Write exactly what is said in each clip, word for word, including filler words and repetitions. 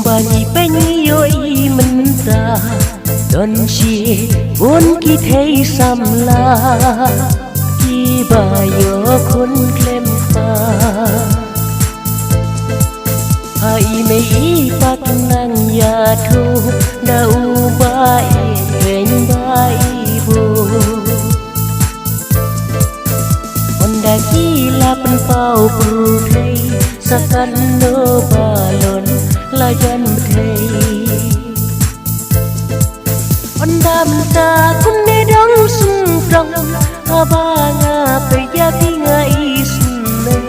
Ba ngi peit ngi ïohi mynta don shibun ki thei samla kiba ïoh khun khlem kpa. Ha i mei i pa kin nang ïathuh da uba i peit ba i bun. Ynda ki la pynpaw pyrthei sa katno balon la jan bthei. Ynda mynta kumne dang sngewthuh haba nga peit ïa phi nga isynei.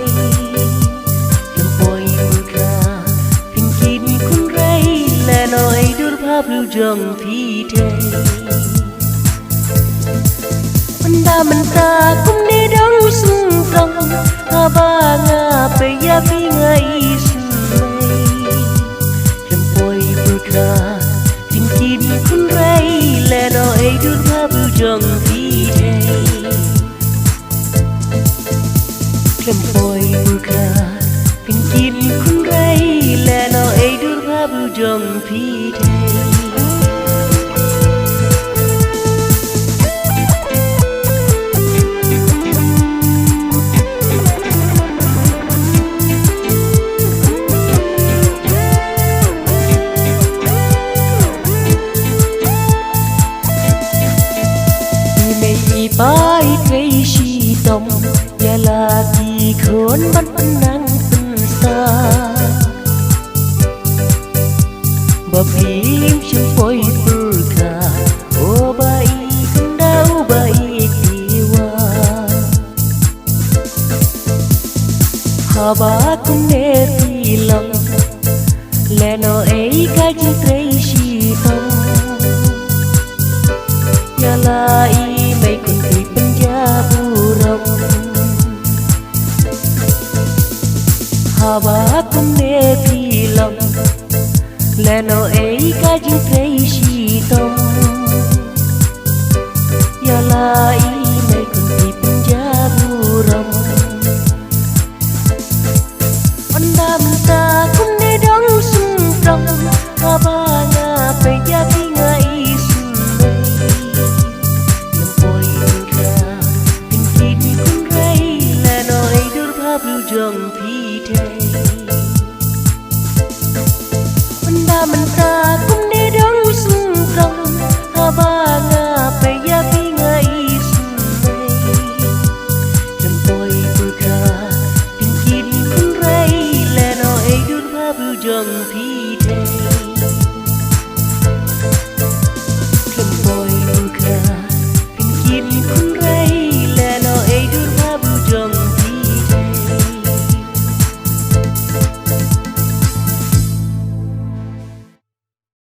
Lem poi pyrkhat phin kin khun rei lehnoh ei dur bha briew jong phi thei. Ynda mynta kumne dang sngewthuh haba nga peit ïa phi nga isynei. Lem poi pyrkhat phin kin khun rei lehnoh ei dur bha briew jong phi thei. Lem poi pyrkhat phin kin khun rei lehnoh ei dur bha briew jong phi thei. I mei i pa i trei shitom ïa la ki khun ban pynnang pynsaw. Ba phim shym poi pyrkhat o ba i kynda u ba i pyrwa. Haba kumne phi long lehnoh ei ka jingtrei shitom. Ïa la i mei khun phi pynjah burom. Haba kumne phi long lehnoh ei ka jingtrei shitom. Ïa la i mei khun phi pynjah burom. Ynda mynta kumne dang sngewthuh haba nga peit ïa phi nga isynei. Lem poi pyrkhat phin kin khun rei lehnoh ei dur bha briew jong phi thei. Ynda mynta